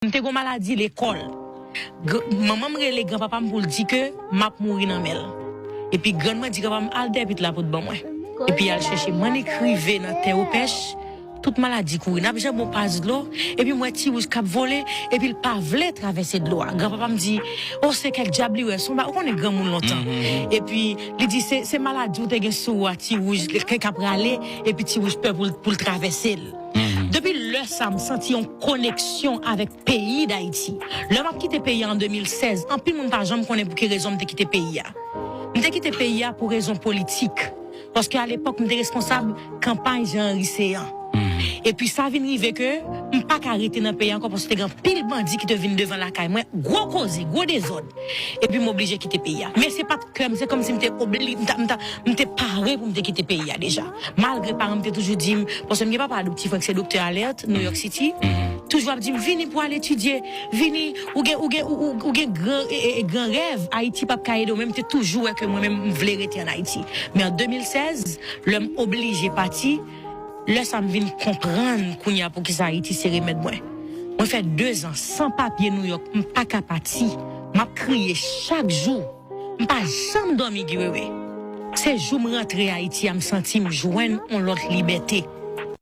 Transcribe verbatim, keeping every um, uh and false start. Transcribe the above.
M te gon maladi lekòl. Manman m rele granpapa m pou l di ke m ap mouri nan men l. Epi grann mwen di granpapa m al dèyè pit la pou t ban mwen. Epi al chèche m annik rive nan tè opèch. Tout maladi kouri. N ap janbe yon pas dlo, epi m wè Ti Wouj k ap vole, epi l pa vle travèse dlo a. Granpapa m di, o, se kèk dyab li wè, se yon ba, ou konnen granmoun lontan. Epi li di, se, se maladi w te gen sou ou a, Ti Wouj, ke k ap rale, epi Ti Wouj pè pou l, pou l travèse l. Depi lè sa, m santi yon koneksyon avèk peyi Dayiti. Lè m ap kite peyi a an de mil sèz, anpil moun pa janm konnen pou ki rezon m te kite peyi a. M te kite peyi a pou rezon politik. Paske alepòk, m te responsab kanpay Jean Henry Céant. Epi sa vin rive ke m pa ka rete nan peyi a ankò paske te gen anpil bandi ki te vin devan lakay mwen, gwo koze, gwo dezòd. Epi m oblije kite peyi a. Men se pa t kè m, se kòmsi m te obli, m ta, m ta, m te pare pou m te kite peyi a deja. Malgre paran m te toujou di m, paske m gen papa adoptif mwen ki se doktè Alerte, New York City, toujou ap di m, vini pou al etidye, vini, ou gen, ou gen, ou, ou, ou gen gran, e, e, e, gran rèv, Ayiti p ap ka ede w, men m te toujou wè ke mwen menm, m vle rete ann Ayiti. Men an de mil sèz, lè m oblije pati, lè sa m vin konprann kounye a poukisa Ayiti se remèd mwen. Mwen fè de zan san papye Nouyòk, m pa ka pati. M ap kriye chak jou. M pa janm dòmi, Guy Wewe. Se jou m rantre Ayiti a, m santi m jwenn yon lòt libète.